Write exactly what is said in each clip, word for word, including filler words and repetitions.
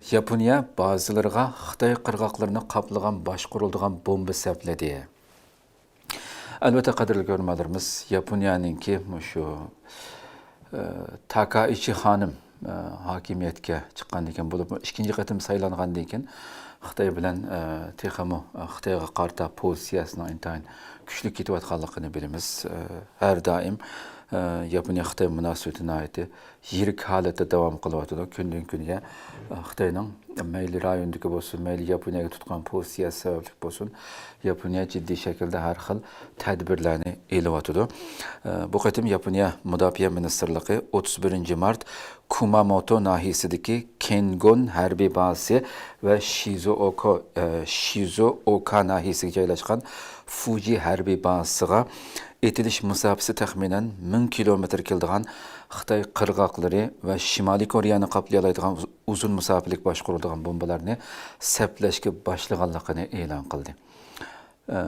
ياپونىيە بازىلىرىغا خىتاي قىرغاقلىرىنى قاپلىغان باشقۇرۇلىدىغان بومبا سەپلىدى. ئەلۋەتتە، قەدىرلىك كۆرۈرمەنلىرىمىز، ياپونىيەنىڭكى مۇشۇ، ئە، تاكائىچى خانىم، ئە، ھاكىمىيەتكە چىققاندىن كېيىن، بولۇپمۇ ئىككىنچى قېتىم سايلانغاندىن كېيىن، خىتاي بىلەن، ئە، تېخىمۇ، ئە، خىتايغا قارىتا پوزىتسىيەسىنىڭ ئىنتايىن كۈچلۈك كېتىۋاتقانلىقىنى بىلىمىز. ئە، ھەر دائىم، ئە، ياپونىيە-خىتاي مۇناسىۋىتى ناھايىتى يىرىك ھالەتتە داۋام قىلىۋاتىدۇ. كۈندىن-كۈنگە، ئە، خىتاينىڭ مەيلى رايوندىكى بولسۇن، مەيلى ياپونىيەگە تۇتقان پوزىتسىيەسى سەۋەبلىك بولسۇن، ياپونىيە جىددىي شەكىلدە ھەر خىل تەدبىرلەرنى ئېلىۋاتىدۇ. ئە، بۇ قېتىم ياپونىيە مۇداپىئە مىنىستىرلىقى ئوتتۇز بىرىنچى مارت كۇماموتو ناھىيەسىدىكى كېنگون ھەربىي بازىسى ۋە شىزۇئوكو، ئە، شىزۇئوكا ناھىيەسىگە جايلاشقان فۇجى ھەربىي بازىسىغا ئېتىلىش مۇساپىسى تەخمىنەن مىڭ كىلومېتىر كېلىدىغان خىتاي قىرغاقلىرى ۋە شىمالىي كورېيەنى قاپلىيالايدىغان ئۇز-، ئۇزۇن مۇساپىلىك باشقۇرۇلىدىغان بومبىلارنى سەپلەشكە باشلىغانلىقىنى ئېلان قىلدى. ئە،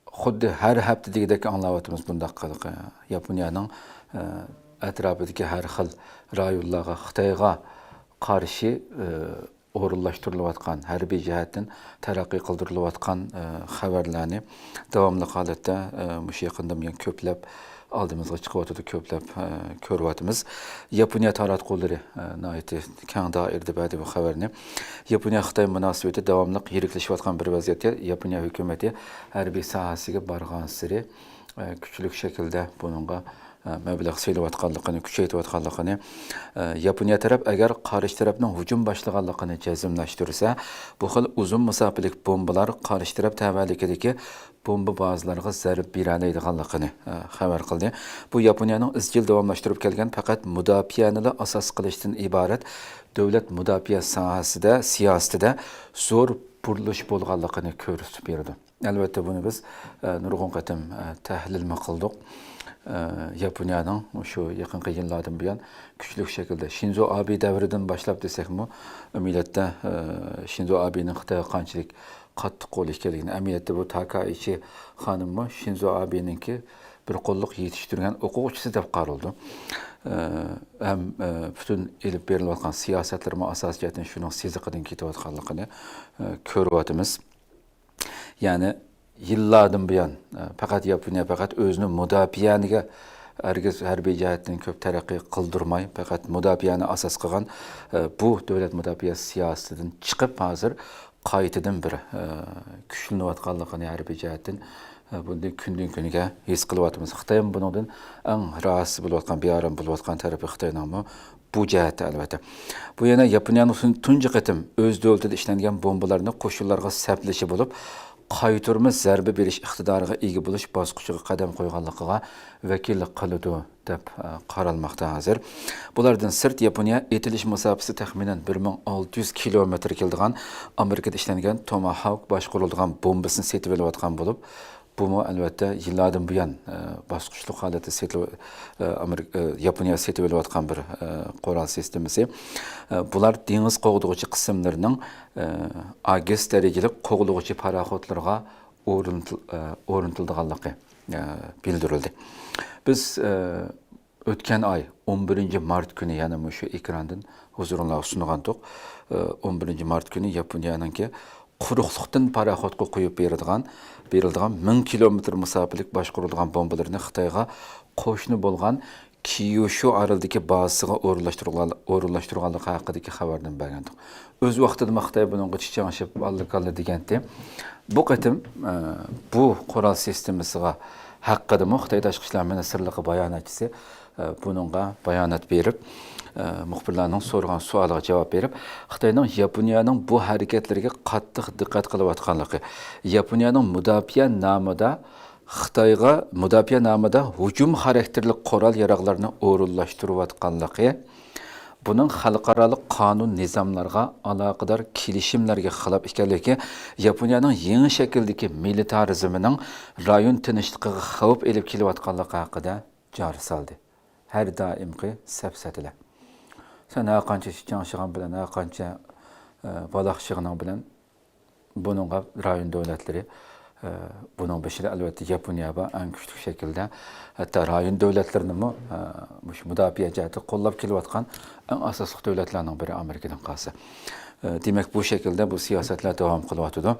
خۇددى ھەر ھەپتە دېگۈدەك ئاڭلاۋاتىمىز بۇنداق قىلىق. ياپونىيەنىڭ، ئە، ئەتراپىدىكى ھەر خىل رايونلارغا خىتايغا قارشى، ئە، ئورۇنلاشتۇرۇلۇۋاتقان، ھەربىي جەھەتتىن تەرەققىي قىلدۇرۇلۇۋاتقان، ئە، خەۋەرلەرنى داۋاملىق ھالەتتە، ئە، مۇشۇ يېقىندىن بۇيان كۆپلەپ ئالدىمىزغا چىقىۋاتىدۇ، كۆپلەپ، ئە، كۆرۈۋاتىمىز. ياپونىيە تاراتقۇلىرى، ئە، ناھايىتى كەڭ دائىرىدە بەردى بۇ خەۋەرنى. ياپونىيە-خىتاي مۇناسىۋىتى داۋاملىق يىرىكلىشىۋاتقان بىر ۋەزىيەتتە، ياپونىيە ھۆكۈمىتى ھەربىي ساھەسىگە بارغانسېرى، ئە، كۈچلۈك شەكىلدە بۇنىڭغا، ئە، مەبلەغ سېلىۋاتقانلىقىنى، كۈچەيتىۋاتقانلىقىنى، ئە، ياپونىيە تەرەپ ئەگەر قارشى تەرەپنىڭ ھۇجۇم باشلىغانلىقىنى جەزملەشتۈرسە، بۇ خىل ئۇزۇن مۇساپىلىك بومبىلار قارشى تەرەپ تەۋەلىكىدىكى بومبا بازىلىرىغا زەربە بېرەلەيدىغانلىقىنى، ئە، خەۋەر قىلدى. بۇ ياپونىيەنىڭ ئىزچىل داۋاملاشتۇرۇپ كەلگەن پەقەت مۇداپىئەنىلا ئاساس قىلىشتىن ئىبارەت دۆلەت مۇداپىئە ساھەسىدە، سىياسىتىدە زور بۇرۇلۇش بولغانلىقىنى كۆرسىتىپ بېرىدۇ. ئەلۋەتتە، بۇنى بىز، ئە، نۇرغۇن قېتىم، ئە، تەھلىلمۇ قىلدۇق. ئە، ياپونىيەنىڭ شۇ يېقىنقى يىللاردىن بۇيان كۈچلۈك شەكىلدە شىنزو ئابې دەۋرىدىن باشلاپ دېسەكمۇ، ئەمەلىيەتتە، ئە، شىنزو ئابېنىڭ خىتايغا قانچىلىك قاتتىق قول ئىكەنلىكىنى، ئەمەلىيەتتە بۇ تاكائىچى خانىممۇ شىنزو ئابېنىڭكى بىر قوللۇق يېتىشتۈرگەن ئوقۇغۇچىسى دەپ قارىلىدۇ. ئە، ھەم، ئە، پۈتۈن ئېلىپ بېرىلىۋاتقان سىياسەتلىرىمۇ ئاساسىي جەھەتتىن شۇنىڭ سىزىقىدىن كېتىۋاتقانلىقىنى، ئە، كۆرۈۋاتىمىز. يەنى يىللاردىن بۇيان، ئە، پەقەت ياپونىيە پەقەت ئۆزىنى مۇداپىئەگە، ھەرگىز ھەربىي جەھەتتىن كۆپ تەرەققىي قىلدۇرماي، پەقەت مۇداپىئەنى ئاساس قىلغان، ئە، بۇ دۆلەت مۇداپىئە سىياسىتىدىن چىقىپ، ھازىر قايتىدىن بىر، ئە، كۈچلىنىۋاتقانلىقىنى ھەربىي جەھەتتىن، ئە، بۇنى كۈندىن كۈنگە ھېس قىلىۋاتىمىز. خىتايمۇ بۇنىڭدىن ئەڭ راھەتسىز بولۇۋاتقان، بىئارام بولۇۋاتقان تەرىپى خىتاينىڭمۇ بۇ جەھەتتە، ئەلۋەتتە. بۇ يەنە ياپونىيەنىڭ تۇن-، تۇنجى قېتىم ئۆز دۆلىتىدە ئىشلەنگەن بومبىلارنى قوشۇنلارغا سەپلىشى بولۇپ، قايتۇرما زەربە بېرىش ئىقتىدارىغا ئىگە بولۇش باسقۇچىغا قەدەم قويغانلىقىغا ۋەكىللىك قىلىدۇ، دەپ، ئە، قارالماقتا ھازىر. بۇلاردىن سىرت، ياپونىيە ئېتىلىش مۇساپىسى تەخمىنەن بىر مىڭ ئالتە يۈز كىلومېتىر كېلىدىغان ئامېرىكىدا ئىشلەنگەن توماھاۋك باشقۇرۇلىدىغان بومبىسىنى سېتىۋېلىۋاتقان بولۇپ، بۇمۇ، ئەلۋەتتە، يىللاردىن بۇيان، ئە، باسقۇچلۇق ھالەتتە سېتىلىۋ-، ئە، ئامېرىكا، ئە، ياپونىيە سېتىۋېلىۋاتقان بىر، ئە، قورال سىستېمىسى. ئە، بۇلار دېڭىز قوغدىغۇچى قىسىملىرىنىڭ، ئە، ئاگېس دەرىجىلىك قوغدىغۇچى پاراخوتلىرىغا ئورنىتىل-، ئە، ئورنىتىلىدىغانلىقى، ئە، بىلدۈرۈلدى. بىز، ئە، ئۆتكەن ئاي ئون بىرىنچى مارت كۈنى يەنە مۇشۇ ئېكراندىن ھۇزۇرۇڭلارغا سۇنغانتۇق. ئون بىرىنچى مارت كۈنى ياپونىيەنىڭكى قۇرۇقلۇقتىن پاراخوتقا قويۇپ بېرىدىغان، بېرىلىدىغان مىڭ كىلومېتىر مۇساپىلىك باشقۇرۇلىدىغان بومبىلىرىنى خىتايغا قوشنا بولغان كيۇشۇ ئارىلىدىكى بازىسىغا ئورۇنلاشتۇرغان-، ئورۇنلاشتۇرغانلىقى ھەققىدىكى خەۋەرنى بەرگەنتۇق. ئۆز ۋاقتىدىمۇ خىتاي بۇنىڭغا چىچاڭشىپ، ئاللا-كاللا دېگەنتى. بۇ قېتىم، ئە، بۇ قورال سىستېمىسىغا ھەققىدىمۇ خىتاي تاشقى ئىشلار مىنىستىرلىقى باياناتچىسى، ئە، بۇنىڭغا بايانات بېرىپ، ئە، مۇخبىرلارنىڭ سورىغان سوئالىغا جاۋاب بېرىپ، خىتاينىڭ ياپونىيەنىڭ بۇ ھەرىكەتلىرىگە قاتتىق دىققەت قىلىۋاتقانلىقى، ياپونىيەنىڭ مۇداپىئە نامىدا خىتايغا مۇداپىئە نامىدا ھۇجۇم خاراكتېرلىك قورال-ياراغلارنى ئورۇنلاشتۇرۇۋاتقانلىقى، بۇنىڭ خەلقئارالىق قانۇن-نىزاملارغا، ئالاقىدار كېلىشىملەرگە خىلاپ ئىكەنلىكى، ياپونىيەنىڭ يېڭى شەكىلدىكى مىلىتارىزمىنىڭ رايون تىنچلىقىغا خەۋپ ئېلىپ كېلىۋاتقانلىقى ھەققىدە جار سالدى. ھەر دائىمقى سەپسەتىلەر. سەن ھەرقانچە چىچاڭشىغان بىلەن، ھەرقانچە، ئە، بالاقشىغىنىڭ بىلەن بۇنىڭغا رايون دۆلەتلىرى بۇنىڭ بېشىدا ئەلۋەتتە ياپونىيە بار، ئەڭ كۈچلۈك شەكىلدە. ھەتتا رايون دۆلەتلىرىنىمۇ مۇشۇ مۇداپىئە جەھەتتە قوللاپ كېلىۋاتقان ئەڭ ئاساسلىق دۆلەتلەرنىڭ بىرى ئامېرىكىدىن قالسا. دېمەك، بۇ شەكىلدە بۇ سىياسەتلەر داۋام قىلىۋاتىدۇ.